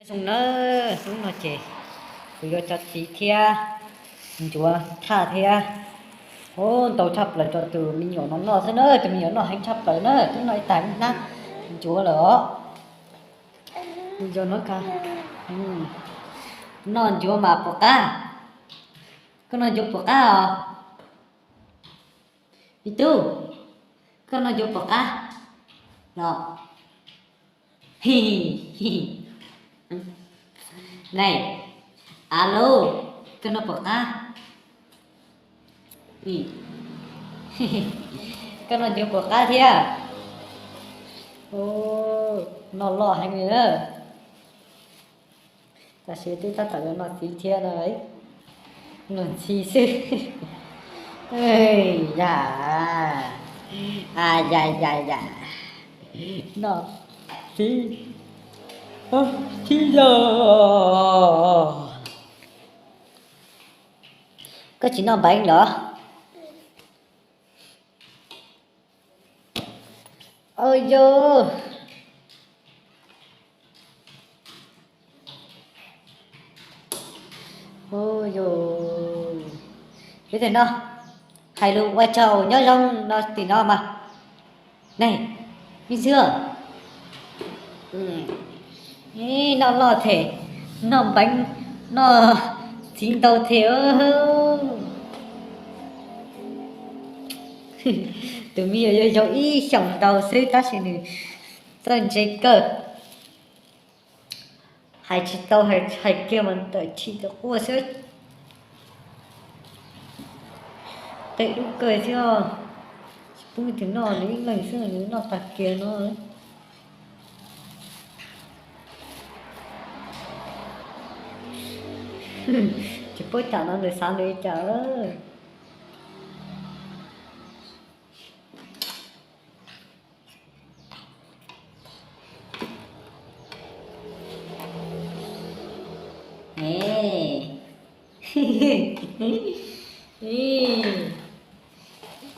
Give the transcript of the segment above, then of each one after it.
Zoo na, hnub no ces kuv yuav cov txiv thiab ncuav thaj thiab. Ub, ntau tshaj plaws rau tus me nyuam no noj xwb na, tus me nyuam noj heev tshaj plaws na, twb noj ib tag ib hnab ncuav lawm os. Ncuav no ka, noj ncuav mas puas qab? Koj noj ncuav puas qab os? Me tub, koj noj ncuav puas qab los? Nai, a lub, koj noj puas qab? Koj noj ncuav puas qab thiab? Noj loj heev li na. Tam sim twb tab tom yuav noj txiv thiab no, luag ntxhi xwb. Ya, ya ya ya, noj txiv thiab yog. Koj tsis noj npeev los? Au yau, ib teg no, hais lus ua tsaug nyob zoo no tim no mas. Nai, me ntxhw, noj loj thiab, noj npeev, noj txiv ntau thiab. Tus me nyuam yog yau ib xyoos ntau xwb tab sis nws txawj ntse kawg. Hais tsis tau, hais kiag mas tawm chim tawm quaj xwb. Tej dub kawg thiab, tsis pub nws noj, nws ib leeg xwb nws noj tag kiag no. Tsis paub cas no nws xav nws li cas.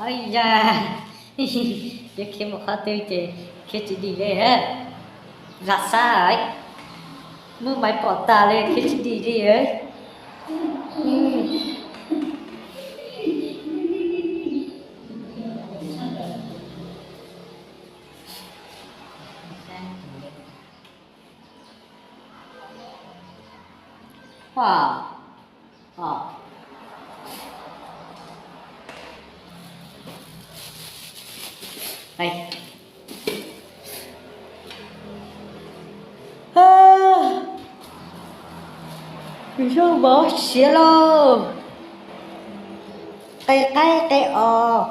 Ua ya, yuav khiav mus qhov twg ces khiav tsis dim li. Zam xab, muaj maiv pom tas li, khiav tsis dim li. Nws zoo mov siav lauj, qe qaib qe os.